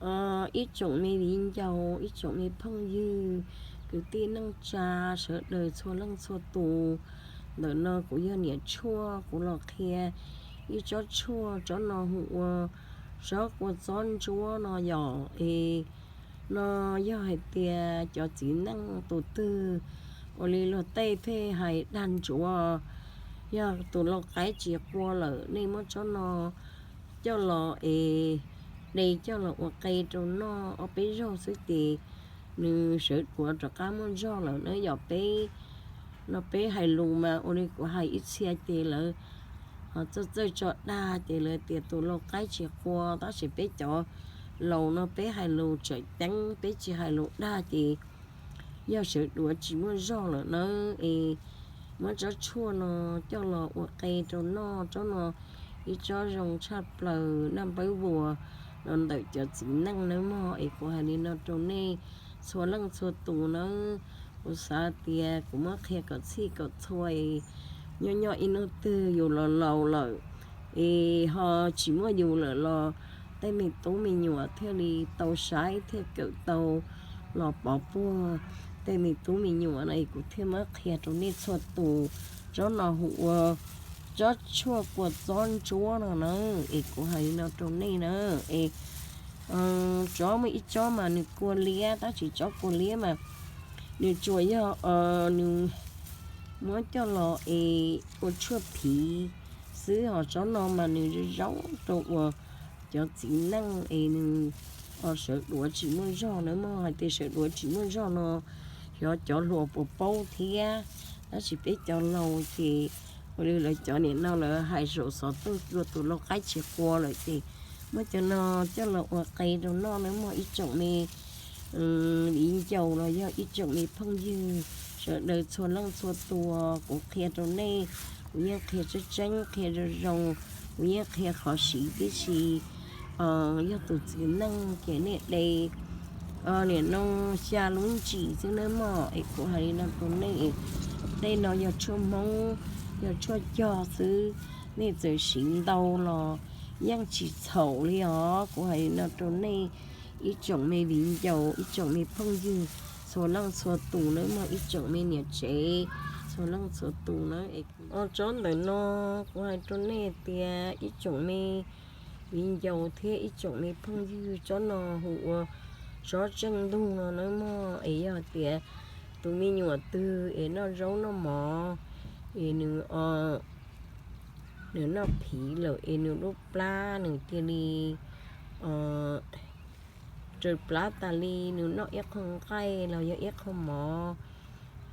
Ib tsoom me viv ncaus, ib tsoom me phooj ywg, kwv tij neej tsa, sawv daws txhua leej txhua tus, ntawm no kuv yog niam tshuaj, kuv los qhia ib tsob tshuaj, tsob no hu ua tsob kua txob ntsuab no yom. Es no yog hais tias cov txiv neej tus twg ua li luag tej pheej hais dag ntsuav, yog tus lau qaib tsis qua lawm, nej muab tsob no coj los es de coj los ua qe rau noj ob peb zaug xwb ces nws sawv duav rov qab muaj zog lawm na yom. Peb no peb hais lus mas ua li kuv hais ib txhia ces lawv ho txawj txawj tso dag ces lawv tias tus lau qaib tsis qua, tab sis peb cov laus no peb hais lus tseem ceeb, peb tsis hais lus dag ces yog sawv duav tsis muaj zog lawm na. Es muab tsob tshuaj no coj los ua qe rau noj, tsob no ib tsob zoo tshaj plaws, naj npawb vuas los ntawm cov txiv neej nawb mog. Es kuv hais li no rau nej txhua leej txhua tus nawb. Kuv xav tias kuv muab qhia kom txhij kom txhua es nyob nyob ib hnub twg yus los laus lawm es ho tsis muaj yus lawm los tej me tub me nyuam thiaj li tau saib thiaj kawm tau los pov puag tej me tub me nyuam no es kuv thiaj muab qhia rau nej txhua tus. Tsob no hu ua tsob tshuaj kua txob ntsuab no na. Es kuv hais li no rau nej na, es tsob muaj ib tsob mas nws kua liab, tab sis tsob kua liab mas nws tsuas yog nws muab coj los es ua tshuaj phiv xwb, ho tsob no mas nws zoo zoo rau uas cov txiv neej es nws sawv duav tsis muaj zog na mog. Hais tias sawv duav tsis muaj zog no xyov cov hluas puas paub thiab, tab sis peb cov laus ces ua li lawv cov niam no lawv hais saum xov tooj ua tus lau qaib tsis qua lawm ces muab cov no coj los ua qe rau noj nawb mog ib tsoom me viv ncaus los yog ib tsoom me phooj ywg sawv daws txhua leej txhua tus. Kuv qhia rau nej, kuv yeej qhia tseeb tseeb qhia zoo zoo, kuv yeej qhia qhov siv tib si. Yog tus txiv neej ces nej de nim no xya lub ntsis xwb nawb mog. Es kuv hais li no rau nej, tej no yog tshuaj Hmoob, yog tshuaj cog xwb, nej txawm siv ntau los yeej tsis txhaum li os. Kuv hais li no rau nej ib tsoom me viv ncaus, ib tsoom me phooj ywg txhua leej txhua tus nawb mog, ib tsoom me niam tsev txhua leej txhua tus na. Tsob ntawm no kuv hais rau nej tias ib tsoom me viv ncaus thiab ib tsoom me phooj ywg, tsob no hu ua tsob tseej ntug no nawb mog. Es yog tias tus me nyuam twg es noj zaub noj mov es nws nws noj phiv lawm es nws lub plab nws cia li raws plab tas li, nws noj ib qho nqaij los yog ib qho mov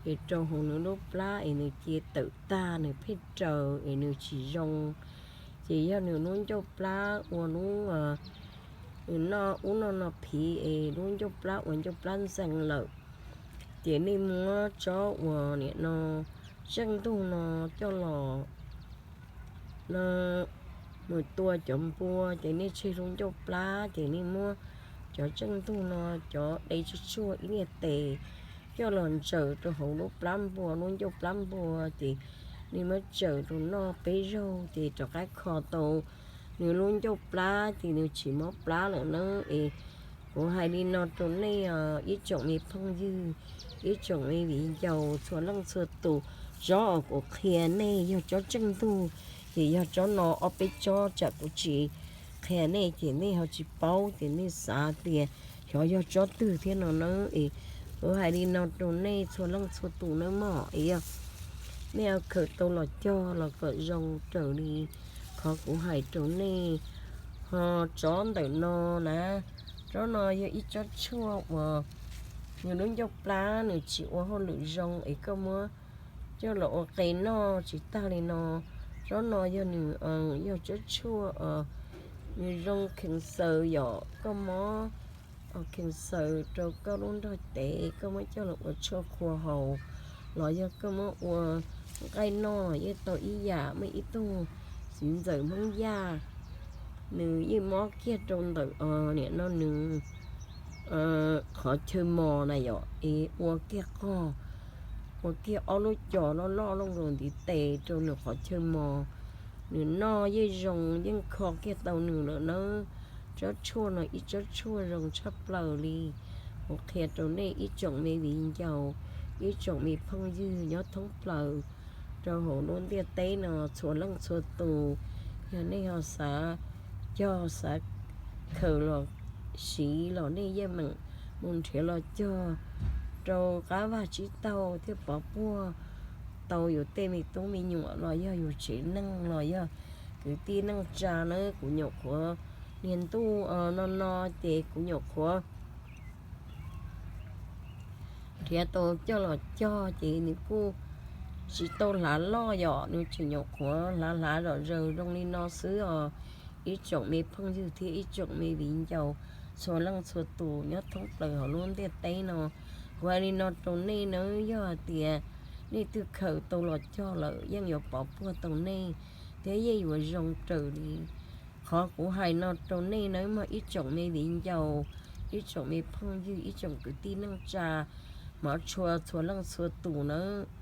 es rau hauv nws lub plab es nws cia tawm tag, nws pheej raws es nws tsis zoo. Ces yog nws lub ncauj plab ua lub, nws noj ub noj no phiv es lub ncauj plab ua ncauj plab ntxeev lawm, ces nej muab tsob uas nim no tseej ntug no coj los no mus tua cov npua ces nej tseg lub ncauj plab, ces nej muab cov tseej ntug no cov de tshuaj tshuaj ib niag tes coj los ntsaws rau hauv lub plab npua, lub ncauj plab npua, ces nej muab tsaws rau noj peb zaug ces rov qab kho tau nws lub ncauj plab ces nws tsis mob plab lawm na. Es kuv hais li no rau nej os ib tsoom me phooj ywg, ib tsoom me viv ncaus txhua leej txhua tus, tsob uas kuv qhia nej yog tsob tseej ntug, ces yog tsob no ob peb tsob tsam kuv tsis qhia nej ces nej ho tsis paub ces nej xav tias xyov yog tsob twg thiab no na. Es kuv hais li no rau nej txhua leej txhua tus nawb mog, es yog nej khaws tau los cog los kom zoo raws li qhov kuv hais rau nej. Ho tsob ntawm no na, tsob no yog ib tsob tshuaj uas nws lub ncauj plab nws tsis ua hauj lwm zoo es koj muab coj los ua qe noj tsis tag li no. Tsob no yog nws yog tsob tshuaj nws zoo kheev xaws yom, koj muab kheev xaws rau koj lub nrog tev, koj muab coj los ua tshuaj qhua haus los yog koj muab ua nqaij noj yeej tau ib yam. Muaj ib tug txiv ntxawm Hmoob Yaj, nws yeej mob kiag rau ntawm nim no nws qhov chaw mos na yom, es ua kiag qog, ua kiag ob lub cos loj loj looj nkaus ntiv tes rau nws qhov chaw mos. Nws noj yeej zoo yeej kho kiag tau nws lawm nawb. Tsob tshuaj no ib tsob tshuaj zoo tshaj plaws li. Kuv qhia rau nej ib tsoom me viv ncaus, ib tsoom me phooj ywg nyob thoob plaws rau hauv lub ntiaj teb no txhua leej txhua tus, yog nej ho xav cog xav khaws los siv los nej yeej meem mus nrhiav los cog rau qab vaj tsib taug thiaj pov puag tau yus tej me tub me nyuam los yog yus tsev neeg los yog kwv tij neej tsa na. Kuv nyuam qhuav niag ntuj no no ces kuv nyuam qhuav nrhiav tau coj los cog ces nws kuj tsis tau hlav loj yom, nws tseem nyuam qhuav hlav hlav zom zaws zoo li no xwb os. Ib tsoom me phooj ywg thiab ib tsoom me viv ncaus txhua leej txhua tus nyob thoob plaws hauv lub ntiaj teb no, kuv hais li no rau nej nawb, yog hais tias nej twb khaws tau los cog lawm yeej yuav pov puag tau nej thiab yeej yuav zoo raws li qhov kuv hais no rau nej nawb mog ib tsoom me viv ncaus, ib tsoom me phooj ywg, ib tsoom kwv tij neej tsa, hmov tshua txhua leej txhua tus nawb.